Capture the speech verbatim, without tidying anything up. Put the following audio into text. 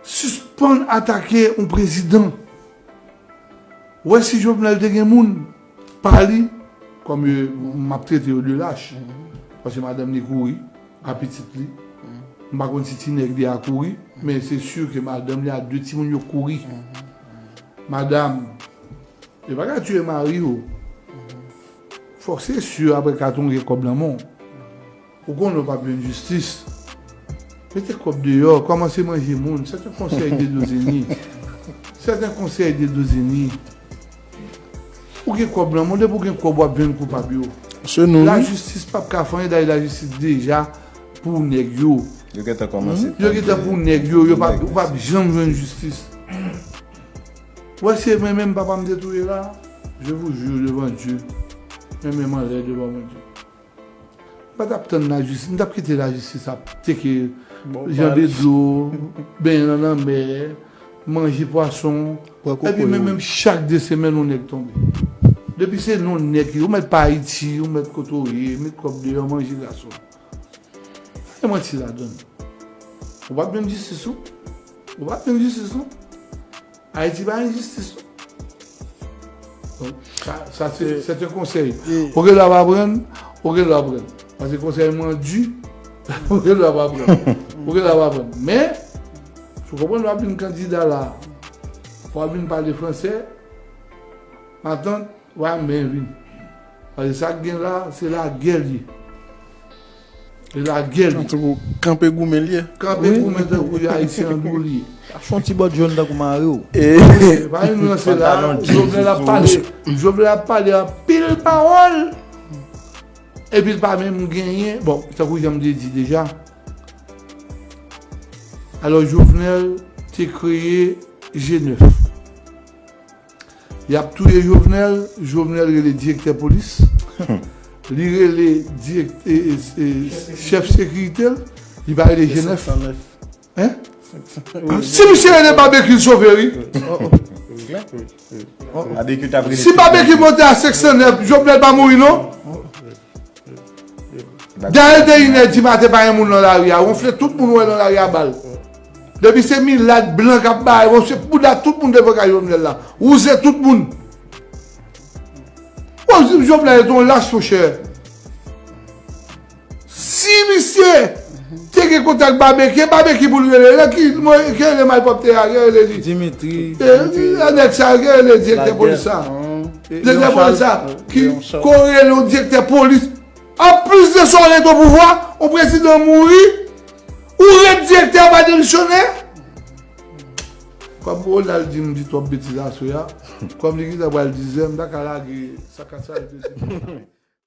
Sispann atake yon prezidan. Ou wè si Jovenel te gen moun pa li, kòm yo, m ap trete yo de lach. Paske madanm li kouri a pitit li. M pa konn si ti nèg li a kouri, men se si ke madanm li a de timoun yo kouri. Madanm, yo pa ka tiye mari yo. Fòk se si apre katon gen kòb nan men w. Ou konnen w p ap jwenn jistis. Mete kòb deyò, kòmanse manje moun. Sèten konsèy de dozeni. Sèten konsèy de dozeni. Ou gen kòb nan men w, depi w gen kòb w ap jwenn koupab yo. Se nou, wi. Lajistis p ap ka fè anyen, dayè lajistis deja pou nèg yo. Yo gentan kòmanse. Yo gentan pou nèg yo, yo p ap, ou p ap janm jwenn jistis. Ou wè se mwen menm papa m te touye la, je vous jure devant Dieu, men men m anlè devan Bondye. M pa t ap tann lajistis, m t ap kite lajistis ap teke jan de dlo, benyen nan lanmè, manje pwason. Epi men menm chak de semèn yon nèg tonbe. Depi se non nèg ki, ou mèt pa Ayiti, ou mèt kote w ye, met kòb deyò, manje gason. Pa gen manti ladan l. Ou p ap jwenn jistis ou. Ou p ap jwenn jistis ou. Ayiti pa enjistis non. Donk, sa, sa se, se te konsèy. Ou gen dwa pa pran l, ou gen dwa pran l. Paske konsèy mwen di, ou gen dwa pa pran l. Ou gen dwa pa pran l. Men, si w konprann w ap vin kandida la, w ap vin pale fransè, matant, w a men vin. Paske sa k gen la, se lagè l ye. E lagè l. Tankou kanpe goumen l ye. Kanpe goumen tankou Ayisyen andou l ye. Achte yon ti bòt jòn tankou mari w. E pa yon lanse la, Jovenel ap pale, Jovenel ap pale anpil pawòl. Epi l pa menm genyen. Bon, tankou jan m te di deja. Alò, Jovenel te kreye G nèf. Y ap touye Jovenel, Jovenel rele direktè polis. Li rele dirèk-, e, e, e, chèf sekirite l, li pa rele G nèf. Hein? Si misye rele Babekyou, l sove, wi. Si Babekyou monte a senk san nèf, Jovenel pa mouri, non? Dayè, de inè di maten, pa gen moun nan lari a. Wonfle tout moun wè nan lari a bal. Depi se milat blan k ap bay, wonfle bouda tout moun devan kay Jovenel la. Wouze tout moun. Wè, Jovenel se yon lach, monchè. Si misye te gen kontak Babekyou, Babekyou pou l rele. Nan ki, ki rele malpwòpte a, ki rele li? Dimitri. E, nèg sa, ki rele direktè polis sa? Direktè polis sa, ki ko rele yon direktè polis. Anplis de sa, w ret o pouvwa, yon prezidan mouri, ou ret direktè, pa demisyone. Kòm Ronald di m di twòp betiz aswè a, kòm li gentan pral dizè, m ta ka lage sa kat sa yo te di.